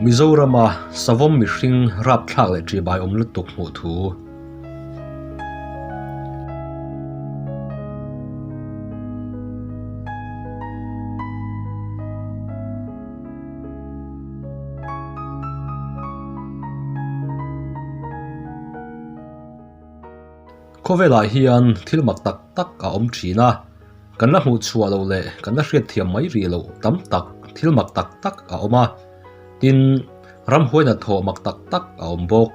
Mizorama savawm mihring rapthlak leh ṭihbai awm lutuk hmuh thu. Khawvelah hian thil mak tak tak a awm thin a, kan la hmuh chhuah loh leh kan la hriat thiam mai rih loh tam tak thil mak tak tak a awm a, tin ramhuai hnathawh mak tak tak a awm bawk.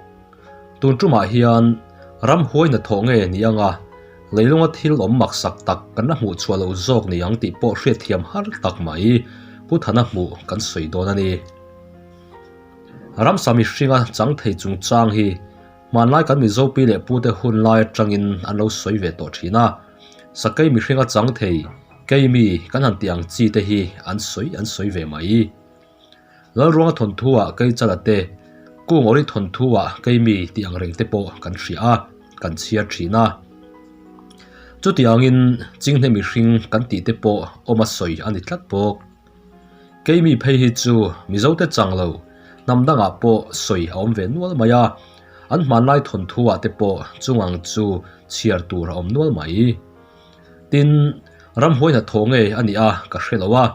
Tun tumah hian ramhuai hnathawh nge ni anga leilunga thil awm mak sak tak kan la hmuh chhuah loh zawk ni ang tih pawh hriat thiam har tak mai Pu Thana hmuh kan sawi dawn a ni. Ramsa mihringa chang thei chungchang hi Hmanlai kan Mizo pi leh pute hun lai atangin an lo sawi ve tawh thin a, sakei mihring a chang thei, keimi kan han tih ang chi te hi an sawi an sawi ve mai. Lalruanga thawnthu ah Keichala te, Kungawri thawnthu ah keimi tih ang reng te pawh kan hria a, kan chhiar thin a. Chutiangin Chinghne mihring kan tih te pawh awm a sawi a ni tlat bawk. Keimi phei hi chu Mizote chang lo, hnam dangah pawh sawi a awm ve nual mai a, an hmanlai thawnthu ah te pawh chung ang chu chhiar tur a awm nual mai. Tin, ramhuai hnathawh nge a nih a ka hre lo a,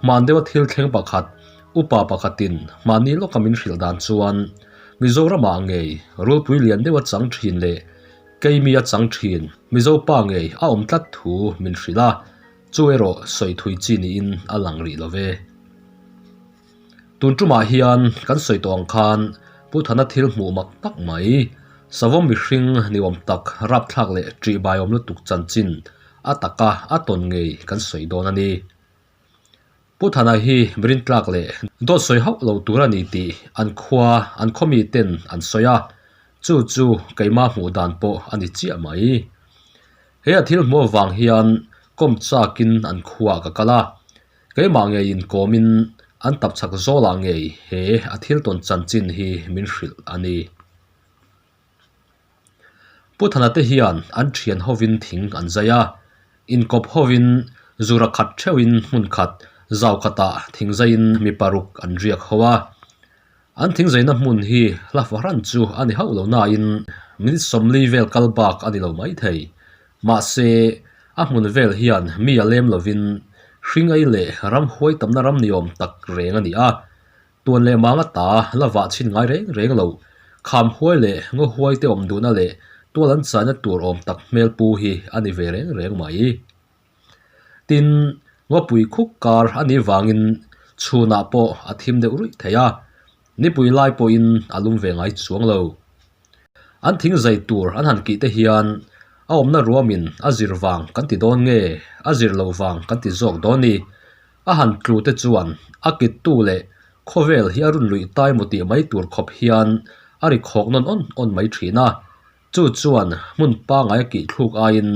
hman deuha thil thleng pakhat, upa pakhatin hmanni lawka min hrilh dan chuan Mizoramah ngei rulpui lian deuha chang thin leh keimi a chang thin Mizo pa ngei a awm tlat thu min hrilh a, Chu erawh sawi thui chi niin a lang rih lo ve. Tun tumah hian kan sawi tawh ang khan Pu Thana thil hmuh mak tak mai, savawm mihring ni awm tak rapthlak leh ṭihbaiawm lutuk chanchin a taka a tawn ngei kan sawi dawn a ni. Pu Thana hi mirin tlak leh dawt sawi hauh lo tur a ni tih an khua an khaw miten an sawi a, chu chu keimah hmuh dan pawh a ni chiah mai. He a thil hmuh avang hian kawm chakin an khuaah ka kal a, keimah ngeiin kawmin an tap chak zawlah ngei he a thil tawn chanchin hi min hrilh a ni. Pu Thana te hian an thian hovin thing an zai a, inkawp hovin zura khat theuhin hmun khat zau khatah thing zaiin mi paruk an riak ho a. An thingzaina hmun hi hla fahran chu a ni hauh lo nain minute 40 vel kal bak a ni lo maithei. Mahse, a hmun vel hian mi a lem lovin hring ei leh ram huai tamna ram ni awm tak reng a ni a. Tuan leh manga ta la vah chhin ngai reng reng lo. Kham huai leh ngaw huai te awm duhna leh tual an chaina tur awm tak hmel pu hi a ni ve reng reng mai. Tin, ngawpui khuk kar a nih vangin chhunah pawh a thim deuh ruih thei a, nipui lai pawhin a lum ve ngai chuang lo. An thing zai tur an han kih te hian a awmna ruamin a zir vang kan ti dawn nge a zir loh vang kan ti zawk dawn ni. A han tlu te chuan a kittu leh khawvel hi a run luih tai maw tih mai tur khawp hian a ri khawk nawn awn awn mai thin a. Chu chuan hmun pangai a kih thluk aiin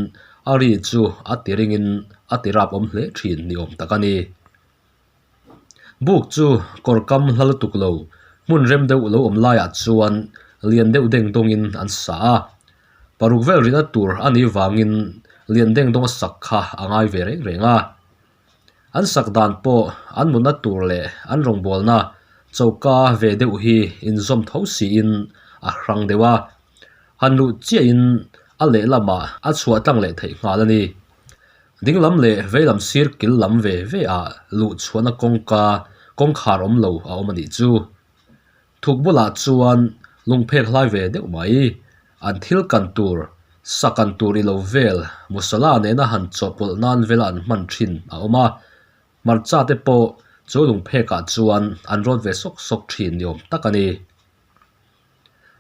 a ri chu a ti ringin a ti rap awm hle thin ni awm tak a ni. Buk chu kawr kam hla lutuk lo, hmun rem deuh lo awm laiah chuan lian deuh deng dawngin an sa a. Paruk vel rihna tur a nih vangin lian deng dawnga sak kha a ngai ve reng reng a. An sak dan pawh an mutna tur leh an rawngbawlna choka ve deuh hi inzawm tho siin a hrang deuh a, han luh chiahin a lehlamah a chhuah tlang leh theih nghal a ni. Dinglam leh veilam sir kil lam ve ve ah luh chhuahna kawngka kawngkhar awm lo a awm a nih chu. Thuk bulah chuan lungphek hlai ve deuh mai. An thil kan tur, sa kan tur i lo vel, masala nena han chawhpawlh nan vela an hman thin a awm a. Hmarcha te pawh chu lungphekah chuan an rawt ve sawk sawk thin ni awm tak a ni.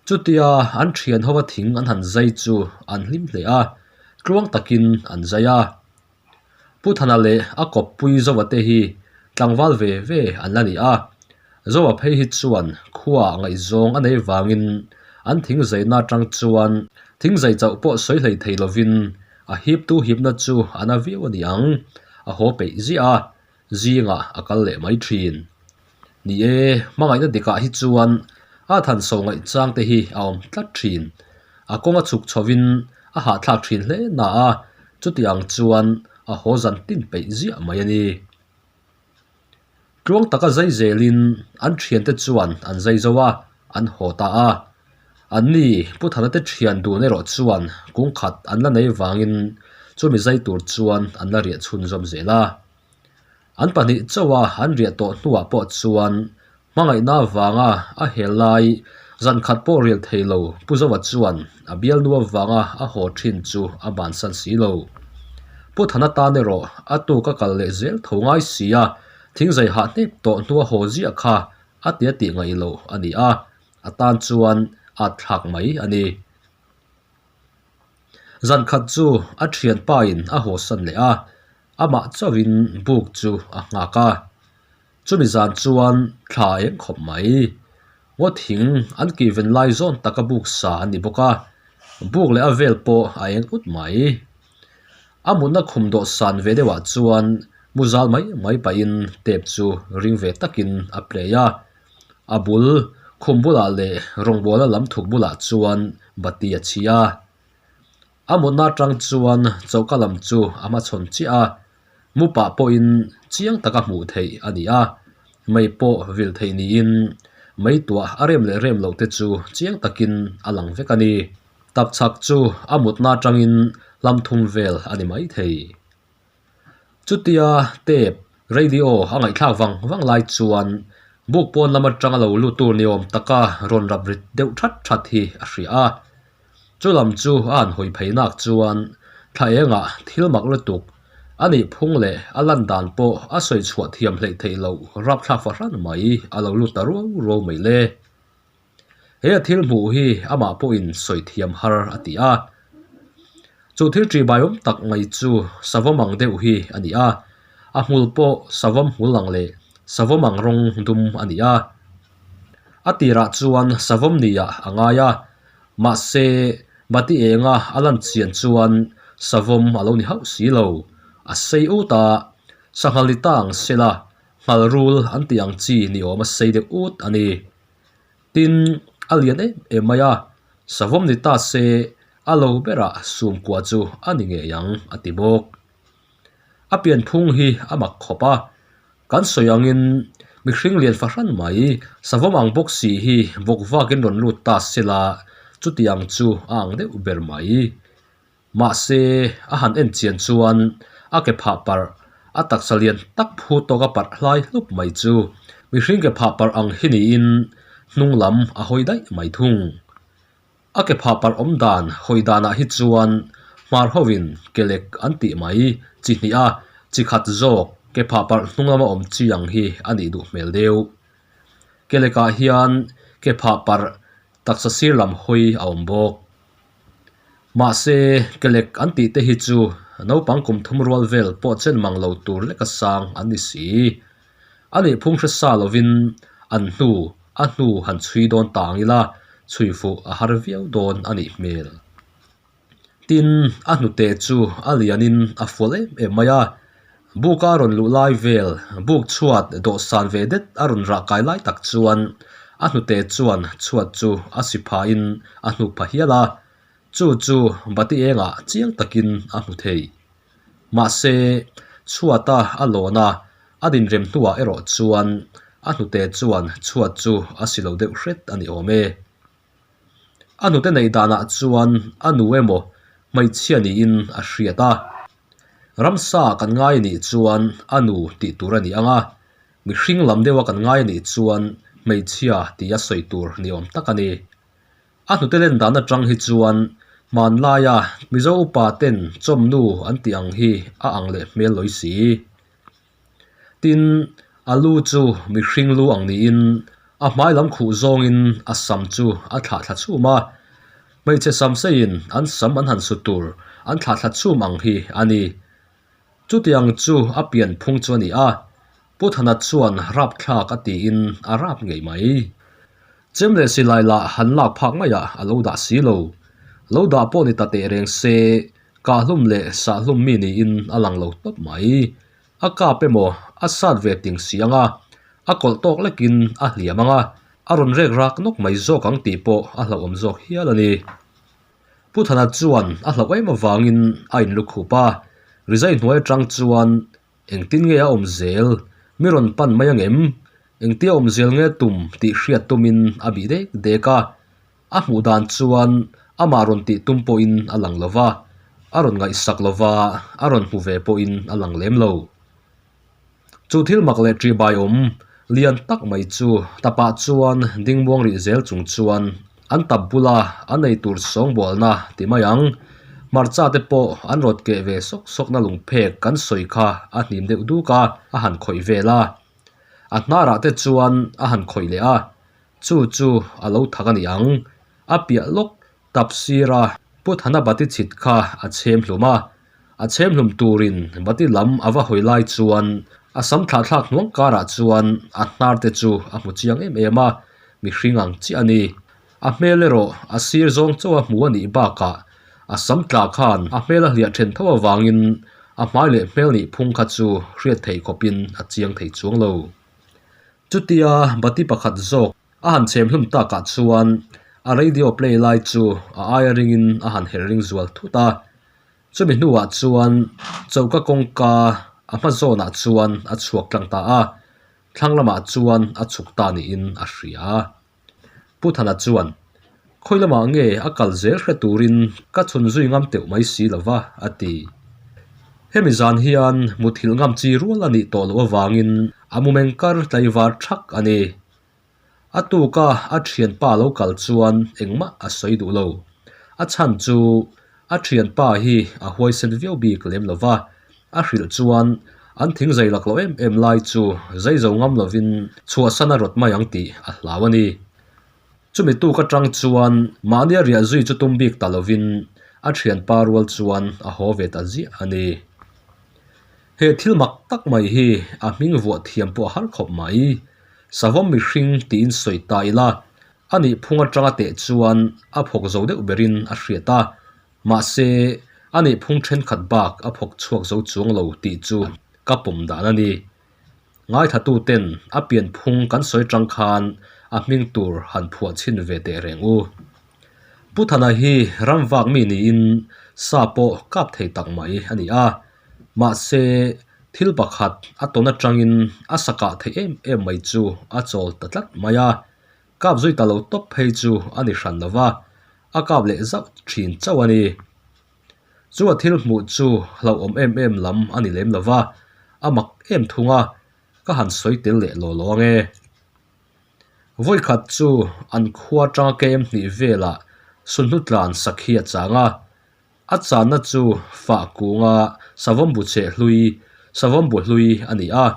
Chutia an thian hova thing an han zai chu an hlim hle a, tluang takin an zai a. Pu Thana leh a kawppui Zoa te hi tlangval ve ve an la ni a, Zoa phei hi chuan khuaah ngaihzawng a nei vangin an thingzaina atang chuan thingzai chauh pawh sawi hlei thei lovin a hiptu hipna chu a na viau a ni ang, a haw peih ziah a, zingah a kal leh mai thin. Ni e, hmangaihna dikah hi chuan a thanso ngaihchang te hi a awm tlat thin. A kawnga chhuk chhovin a hahthlak thin hle na a, chuti ang chuan a haw zan tin peih ziah mai a ni. Tluang taka zai zelin an thiante chuan an zai zo a, an haw ta a. Anni Pu Thana te thian dun erawh chuan kung khat an la nei vangin chumi zai tur chuan an la riah chhunzawm zel a. An pahnih chauha an riah tawh hnuah pawh chuan hmangaihna avanga a hel lai zan khat pawh rial thei lo Pu Zova chuan a bialnu avanga a haw thin chu a bansan si lo. Pu Thana tan erawh a tuk a kal leh zel tho ngai si a, thingzai hah hnep tawh hnua haw ziah kha a tia tih ngaih loh a ni a, a tan chuan at thlak mai a ni. Zan khat chu a thianpa in a hawsan leh a, amah chauhin buk chu a nghak a. Chumi zan chuan thla a eng khawp mai. Ngaw thing an kih ven lai zawn taka buk sa a ni bawk a, buk leh a vel pawh a eng ut mai. A mutna khum dawh san ve deuhah chuan mu zal mai mai pahin tape chu ring ve takin a play a. A bul khum bulah leh rawngbawlna lam thuk bulah chuan bati a chhi a. A mutna atang chuan choka lam chu a hmachhawn chiah a, mu pah pawhin chiang taka hmuh theih a ni a, mei pawh vil theih niin mei tuah a rem leh rem loh te chu chiang takin a lang vek a ni. Tapchhak chu a mutna atangin hlam thum vel a ni maithei. Chutia tape, radio a ngaihthlak vang vang lai chuan buk pawn lam atanga lo lut tur ni awm taka rawn rap rit deuh that that hi a hria a. Chu lam chu a han hawi phei nak chuan thla engah thil mak lutuk a nih phung leh a lan dan pawh a sawi chhuah thiam hleih theih loh rapthlak fahran mai a lo lut ta ruau ruau mai le. He a thil hmuh hi amah pawhin sawi thiam har a ti a. Chu thil ṭihbaiawm tak mai chu savawm ang deuh hi a ni a, a hmul pawh savawm hmul ang leh savawm ang rawng dum a ni a. A tirah chuan savawm niah a ngai a, mahse bati enga a lan chian chuan savawm a lo ni hauh si lo. A sei ut a, sanghal ni ta ang sela nghalrul an tih ang chi ni awm a sei deuh ut a ni. Tin, a lian em em mai a, savawm ni ta se a lo berah sum kua chu a ni ngei ang a ti bawk. A pianphung hi a mak khawp a, kan sawi angin mihring lian fahran mai savawm ang bawk si hi vawk vakin rawn lut ta sela chuti ang chu a ang deuh ber mai. Mahse, a han en chian chuan a ke phah parh, a taksa lian tak phu tawk a parh hlai hlup mai chu mihring ke phah parh ang hi niin hnung lam a hawi daih mai thung. A ke phah parh awm dan hawi danah hi chuan hmar hovin ke lek an tih mai chi hnih a, chi khat zawk ke phah parh hnung lama awm chi ang hi a nih duh hmel deuh. Ke lekah hian ke phah parh taksa sir lam hawi a awm bawk. Mahse, kelek an tih te hi chu naupang kum thum rual vel pawh chen mang lo tur leka sang an ni si. A nih phung hre sa lovin an hnu a hnu han chhui dawn ta ang ila chhui fuh a har viau dawn a nih hmel. Tin, a hnute chu a lianin a fual em em mai a, Buk a rawn luh lai vel, buk chhuat dawhsan ve det a rawn rah kai lai tak chuan a hnute chuan chhuat chu a si phahin a hnuk pha hial a, chu chu bati engah chiang takin a hmu thei. Mahse, chhuata a lawn a, a dinrem hnuah erawh chuan a hnute chuan chhuat chu a si lo deuh hret a ni awm e. A hnute neih danah chuan a nu emaw hmeichhia niin a hriat a. Ramsa kan ngai anih chuan a nu tih tur a ni ang a, mihring lam deuha kan ngai anih chuan hmeichhia tia sawi tur ni awm tak a ni. A hnute len dan atang hi chuan hmanlaia Mizo upa ten chawmnu an tih ang hi a ang leh hmel lawi si. Tin, a lu chu mihring lu ang niin a hmai lam khuh zawngin a sam chu a thlah thla chhum a. Hmeichhe sam seiin an sam an han su tur an thlah thla chhum ang hi a ni. Chutiang chu a pian phung chu a ni a, Pu Thana chuan rapthlak a tiin a rap ngei mai. Chem leh silai lah han lak phak maiah a lo dah si lo. Lo dah pawh ni ta teh reng se, Kahhlum leh sahhlum mi niin a lang lo tawp mai. A kap emaw a sat ve ting si ang a, a kawlh tawk lekin a hliam ang a, a rawn rek rak nawk mai zawk ang tih pawh a hlauhawm zawk hial a ni. Pu Thana chuan a hlauh em avangin a inlukhup a, rizai hnuai atang chuan Engtin nge a awm zel? Mi rawn pan mai angem? Engtia awm zel nge tum tih hriat tumin a bih dek dek a. A hmuh dan chuan amah rawn tih tum pawhin a lang lo va, a rawn ngaihsak lo va, a rawn hmu ve pawhin a lang lem lo. Chu thil mak leh ṭihbai awm lian tak mai chu tapah chuan ding muang rih zel chung chuan an tap bula an ei tur sawngbualna ti mai ang. Hmarcha te pawh an rawt keh ve sawk sawkna lungphek kan sawi kha a hnim deuh duk a, a han khawih vel a. A hnarah te chuan a han khawih leh a, chu chu a lo thak a ni ang. A piah lawk tap sira Pu Thana bati chhit kha a chhem hlum a, a chhem hlum turin bati lam a va hawi lai chuan a sam thlahthlak hnuang karah chuan a hnar te chu a hmu chiang em em a, mihring ang chiah a ni. A hmel erawh a sir zawng chauh a hmu a nih bakah a sam tla khan a hmel a hliah then tho avangin a hmai leh hmel nih phung kha chu hriat theih khawpin a chiang thei chuang lo. Chutia bati pakhat zawk a han chhem hlum takah chuan a radio play lai chu a aia ringin a han her ring zual thut a. Chumi hnuah chuan choka kawngka a hma zawnah chuan a chhuak tlang ta a, thlang lamah chuan a chhuk ta niin a hria. Pu Thana chuan, Khawi lamah nge a kal zel hre turin ka chhun zui ngam teuh mai si lo va, a ti. Hemi zan hian muthilh ngam chi rual a nih tawh loh avangin a mumeng kar tlaivar thak a ni. A tuka a thianpa lo kal chuan engmah a sawi duh lo. A chhan chu a thianpa hi a huaisen viau bik lem lo va, a hrilh chuan an thing zai lak loh em em lai chu zai zo ngam lovin chhuahsan a rawt mai ang tih a hlau a ni. Chumi tuk atang chuan mahnia riah zui chu tum bik ta lovin a thianpa rual chuan a haw ve ta ziah a ni. He thil mak tak mai hi a hming vuah thiam pawh a har khawp mai. Savawm mihring tiin sawi ta ila, a nih phung atanga teh chuan a phawk zo deuh berin a hriat a. Mahse, a nih phung thenkhat bak a phawk chhuak zo chuang lo tih chu ka pawm dan a ni. Ngaithlatuten a pian phung kan sawi tang khan a hming tur han phuah chhin ve teh reng u. Pu Thana hi ram vak mi niin sa pawh kap thei tak mai a ni a. Mahse, thil pakhat a tawn atangin a sa kah theih em em mai chu a chawl ta tlat mai a. Kap zui ta lo tawp phei chu a ni hran lo va, a kap leh zauh thin chauh a ni. Chu a thil hmuh chu hlauhawm em em lam a ni lem lo va, a mak em thung a, ka han sawi tel leh law law ange. Vawikhat chu an khua tanga kem hnih velah sunhlu tlan sakhi a chang a, A channa chu fah kunga savawm bu cheh hlui, savawm bu hlui a ni a,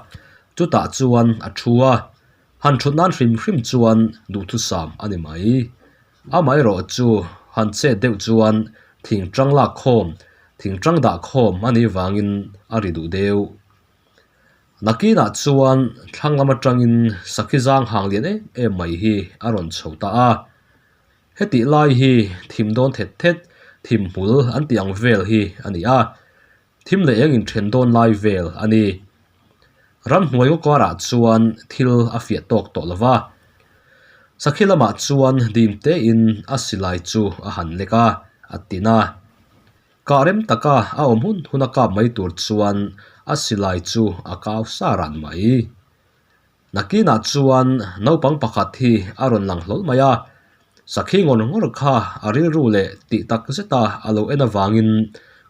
chutah chuan a thu a, han thut nan hrim hrim chuan duhthusam a ni mai. Amaherawh chu han chet deuh chuan thing tang lak khawm, thing tang dah khawm a nih vangin a ri duh deuh. Nakinah chuan thlang lam atangin sakhi zang hang lian em em mai hi a rawn chho ta a. Hetih lai hi thim dawn thet thet, thim hmul an tih ang vel hi a ni a, thim leh eng inthen dawn lai vel a ni. Ramhnuai ngaw karah chuan thil a fiah tawk tawh lo va, sakhi lamah chuan dim tein a silai chu a han lek a, a tin a. Kah rem taka a awm hun hun a kap mai tur chuan a silai chu a kau sa ran mai. Nakinah chuan naupang pakhat hi a rawn lang hlawl mai a, sakhi ngawr ngawr kha a rilru leh tih tak zeta a lo en avangin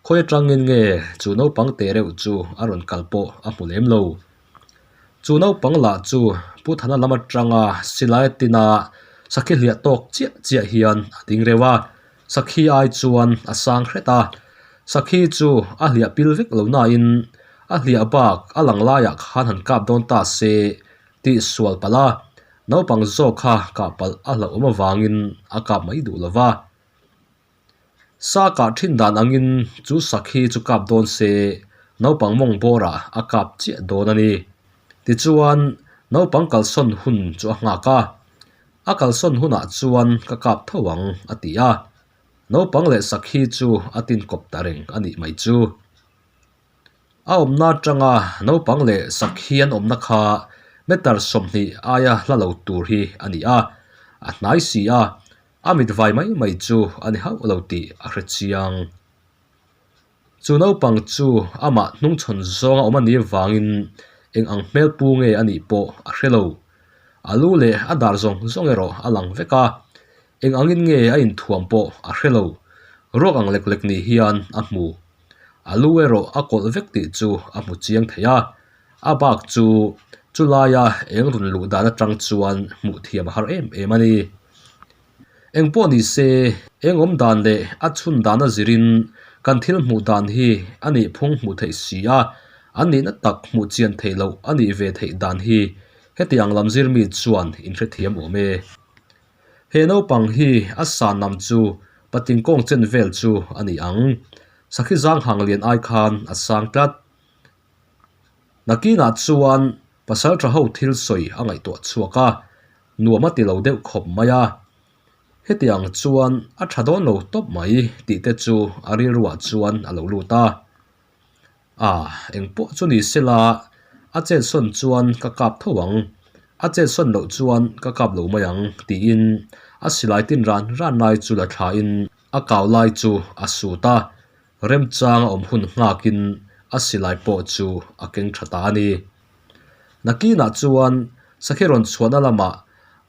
khawi atangin nge chu naupang teh reuh chu a rawn kal pawh a hmu lem lo. Chu naupang lah chu Pu Thana lam atanga silai tina sakhi hliah tawk chiah chiah hian a ding reuh a, sakhi ai chuan a sang hret a, sakhi chu a hliah pil vek lo nain A hliah bak a lang laiah khan han kap dawn ta se tih sual palh a, naupang zawk kha kah palh a hlauhawm avangin a kap mai duh lo va. Sa kah thin dan angin chu sakhi chu kap dawn se naupang mawng bawrah a kap chiah dawn a ni. Tichuan, naupang kalsawn hun chu a nghak a, a kalsawn hunah chuan ka kap tho ang a ti a, naupang leh sakhi chu a tin kawp ta reng a nih mai chu. A awmna atanga naupang leh sakhi an awmna kha meter 20 aia hla lo tur hi a ni a, a hnai si a, a mit vai mai mai chu a ni hauh lo tih a hre chiang. Chu naupang chu amah hnungchhawn zawnga awm a nih vangin. Eng ang hmel pu nge a nih pawh a hre lo. A lu leh a dar zawng zawng erawh a lang vek a, eng angin nge a inthuam pawh a hre lo. Ruak ang lek lek ni hian a hmu. A lu erawh a kawlh vek tih chu a hmu chiang thei a, a bak chu chu laia eng rawn luh dan atang chuan hmuh thiam a har em em a ni. Eng pawh ni se, eng awm dan leh a chhun dana zirin kan thil hmuh dan hi a nih phung hmuh theih si a, an nihna tak hmuh chian theih loh a nih ve theih dan hi heti ang lam zir mi chuan in hrethiam awm e. He naupang hi a san lam chu patling kawng chen vel chu a ni ang. Sakhi zang hang lian ai khan a sang tlat. Nakinah chuan pasal tha ho thil sawi a ngaihtuah chhuak a, nuam a ti lo deuh khawp mai a. Hetiang chuan a tha dawn lo tawp mai tih te chu a rilruah chuan a lo lut a. A, engpawh chu ni sela a chetsawn chuan ka kap tho ang, a chetsawn loh chuan ka kap lo mai ang tiin a silai tin ran ran lai chu la thlain a kau lai chu a sut a. Remchang a awm hun nghakin a silai pawh chu a keng tha ta a ni. Nakinah chuan sakhi rawn chhuahna lamah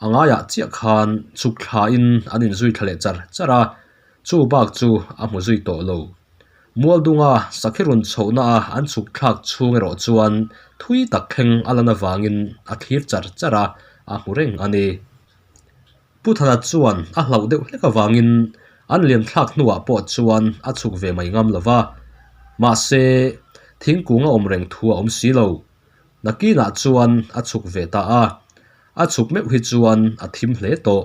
a ngaiah chiah khan chhuk thlain an inzui thla leh char char a, chu bak chu a hmu zui tawh lo. Mualdunga sakhi rawn chhohna a an chhuk thlak chhung erawh chuan thui tak thleng a lan avangin a thlir char char a, a hmu reng a ni. Pu Thana chuan a hlauh deuh hlek avangin an liam thlak hnuah pawh chuan a chhuk ve mai ngam lo va, mahse thingkung a awm reng thu a awm si lo. Nakinah chuan a chhuk ve ta a, a chhuk meuh hi chuan a thim hle tawh.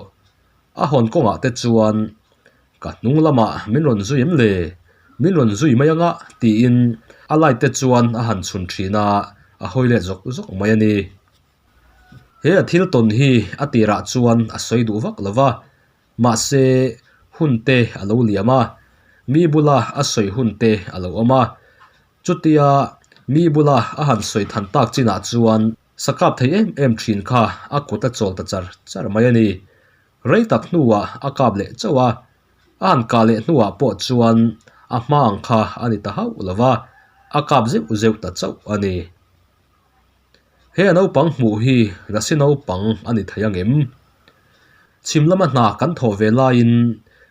A hawn kawngah te chuan ka hnung lamah min rawn zui em le? Min rawn zui mai anga tiin a light te chuan a han chhun thin a, a hawi let zawk zawk mai a ni. He a thil tawn hi a tirah chuan a sawi duh vak lo va, mahse hun te a lo liam a, mi bula a sawi hun te a lo awm a. Chutia mi bula a han sawi than tak chinah chuan sa kap thei em em thin kha a kut a chawl ta char char mai a ni. Rei tak hnuah a kap leh chauh a, a han kah leh hnuah pawh chuan a hma ang kha a ni ta hauh lo va, a kap zeuh zeuh ta chauh a ni. He a naupang hmuh hi Lasi naupang a ni thei angem? Chhim lama hna kan thawh ve laiin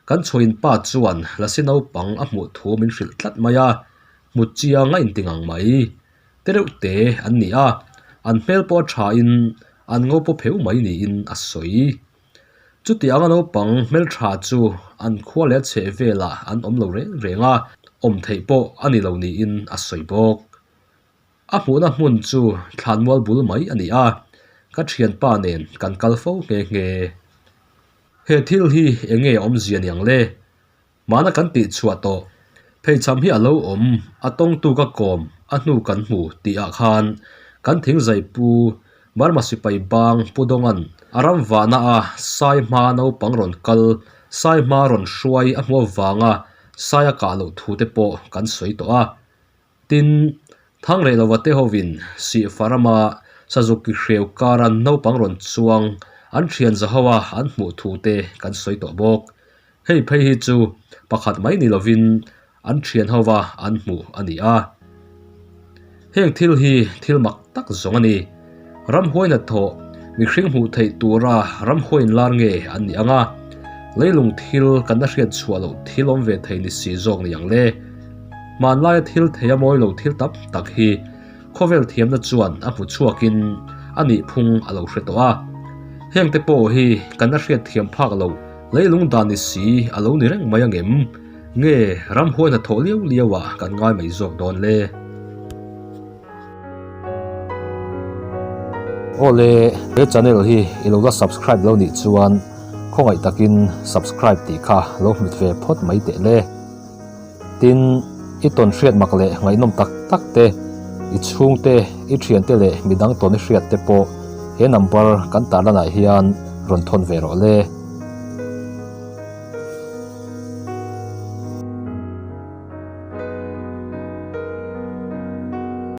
kan chhuain pa chuan Lasi naupang a hmuh thu min hrilh tlat mai a, hmu chiang a inti ngang mai. Te reuh te an ni a, an hmel pawh a thain an ngo paw pheu mai niin a sawi. Chuti anga naupang hmeltha chu an khua leh a chheh velah an awm lo reng reng a, awm theih pawh a ni lo niin a sawi bawk. A hmuhna hmun chu thlanmual bul mai a ni a, ka thianpa nen kan kal fo nghe nghe. He thil hi eng nge awmzia niang le? Mahna kan tih chhuah tawh. Pheichham hi a lo awm, a tawngtu ka kawm, a hnu kan hmu tih ah khan kan thingzai pu Burma sipai bang Pu Dawnga'n a ram vahna a sai hma naupang rawn kal, sai hma rawn hruai a hmu avanga sai a kah loh thu te pawh kan sawi tawh a. Tin, Thangrehlova te hovin Sihfa rama Sazuk Kihreu kara naupang rawn chuang an thian za ho a an hmuh thu te kan sawi tawh bawk. Hei phei hi chu pakhat mai ni lovin an thian ho va an hmuh a ni a. Heng thil hi thil mak tak zawng a ni. Ramhuai hnathawh mihring hmuh theih tura ramhuai inlar nge an nih ang a, leilung thil kan la hriat chhuah loh thil awm ve thei ni si zawk ni ang le. Hmanlaia thil thei a mawi lo thil tam tak hi khawvel thiamna chuan a hmu chhuakin a nih phung a lo hre tawh a. Hengte pawh hi kan la hriat thiam phak loh leilung dan ni si a lo ni reng mai angem? Nge ramhuai hnathawh liau liau ah kan ngai mai zawk dawn le? Awle, he channel hi i lo la subscribe lo nih chuan khawngaih takin subscribe tih kha lo hmit ve phawt mai teh le. Tin, i tawn hriat mak leh ngaihnawm tak tak te, i chhungte, i thiante leh midang tawn i hriat te pawh he number kan tarlanah hian rawn thawn ve rawh le.